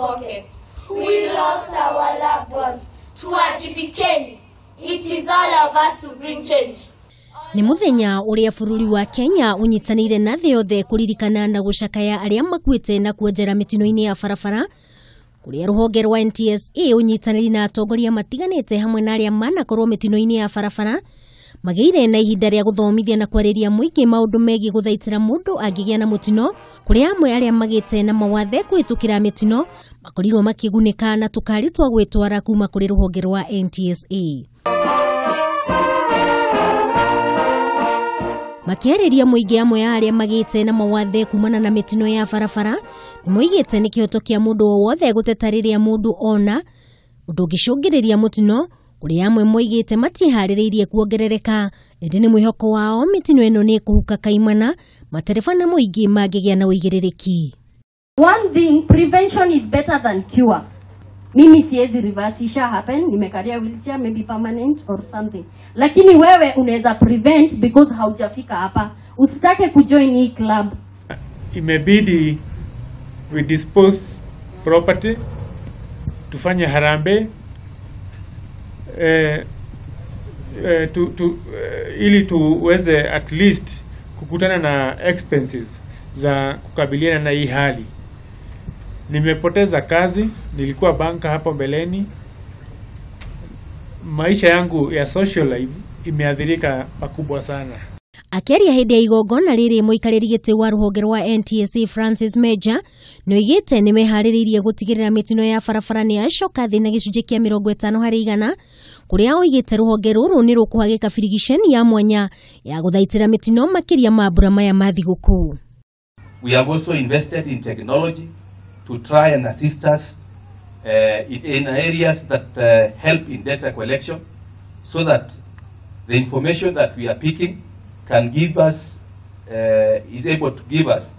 pockets. We lost our loved ones. Tuwajibikeni. It is all of us to bring change. Nĩ mũthenya ũrĩa bũrũri wa Kenya ũnyitanĩire na thĩ yothe kũririkana na gũcakaya arĩa makuĩte na kuonjera mĩtino-inĩ ya barabara, kũrĩa rũhonge rwa NTSA ũnyitanĩri na atongoria matiganĩte hamwe na arĩa manakorwo mĩtino-inĩ ya barabara magĩire na ihinda rĩa gũthomithia na kwarĩria mũingĩ maũndũ megiĩ gũthaitĩra mũndũ angĩgĩa na mũtino, kũrĩa amwe arĩa magĩte na mawathe kũhĩtũkĩra mĩtino makorirwo makĩgunĩka na tũkari twa gwĩtwara kuma kũrĩ rũhonge rwa NTSA. Makĩarĩria mũingĩ amwe a arĩa magĩte na mawathe kumana na mĩtino ya barabara nĩmoigĩte nĩ kĩhoto kĩa mũndũ o wothe gũteta rĩrĩa mũndũ ona ũndũ ũngĩcũngĩrĩria mũtino, kũrĩa amwe moigĩte matiharĩrĩirie kuongerereka, ĩndĩ nĩ mwĩhoko wao mĩtino ĩno nĩ ĩkũhuka kaimana matereba na mũingĩ mangĩgĩa na ũigĩrĩrĩki. One thing, prevention is better than cure. Mimi siwezi reverse, isha happen, nimekalia wheelchair maybe permanent or something. Lakini wewe unaweza prevent because haujafika hapa. Usitake kujoin hii club. Imebidi we dispose property, tufanye harambee ili tuweze at least kukutana na expenses za kukabiliana na hii hali. Nimepoteza kazi, nilikuwa banka hapo mbeleni. Maisha yangu ya social life imeathirika pakubwa sana. Akĩaria hĩndĩ ya igongona rĩrĩ mũikarĩri gĩtĩ wa rũhonge rwa NTSA Francis Major nĩoigĩte nĩmeharĩrĩirie gũtigĩrĩra mĩtino ya barabara nĩ yacoka thĩ na gĩcunjĩ kĩa 50 harĩ igana, kũrĩa oigĩte rũhonge rũrũ nĩ rũkũhagĩka birigiceni ya mwanya ya gũthaitĩra mĩtino makĩria ma mbura maya ma thigũkũ. We have also invested in technology to try and assist us in areas that help in data collection, so that the information that we are picking can give us, is able to give us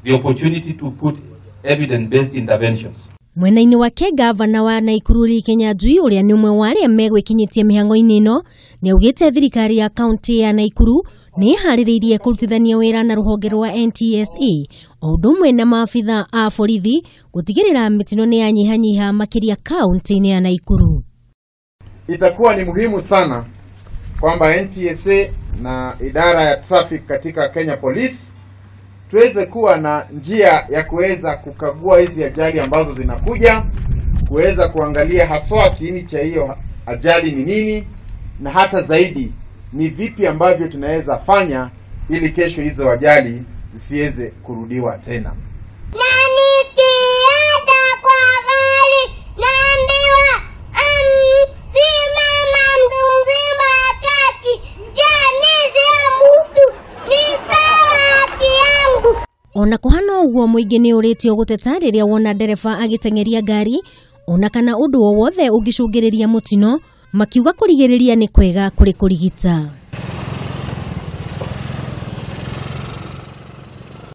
the opportunity to put evidence-based interventions. Mwena-inĩ wake gavana wa Nakuru Lee Kinyanjui ũrĩa nĩ ũmwe wa arĩa megwĩkinyĩtie mĩhang'o-inĩ ĩno nĩaugĩte thirikari ya kaunti ya Nakuru nĩ ĩharĩrĩirie kũrutithania wĩra na rũhonge rwa NTSA o ũndũ ũmwe na maabitha a borithi gũtigĩrĩra mĩtino nĩ yanyihanyiha makĩria kaunti-inĩ ya Nakuru. Itakuwa ni muhimu sana kwamba NTSA na idara ya traffic katika Kenya Police tuweze kuwa na njia ya kuweza kukagua hizi ajali ambazo zinakuja, kuweza kuangalia haswa kiini cha hiyo ajali ni nini, na hata zaidi ni vipi ambavyo tunaweza fanya ili kesho hizo ajali zisiweze kurudiwa tena. Ona kũhana ũguo mũingĩ nĩ ũrĩtio gũteta rĩrĩa wona ndereba agĩteng'eria ngari ona kana ũndũ o wothe ũngĩcũngĩrĩria mũtino, makiuga kũrigĩrĩria nĩ kwega kũrĩ kũrigita.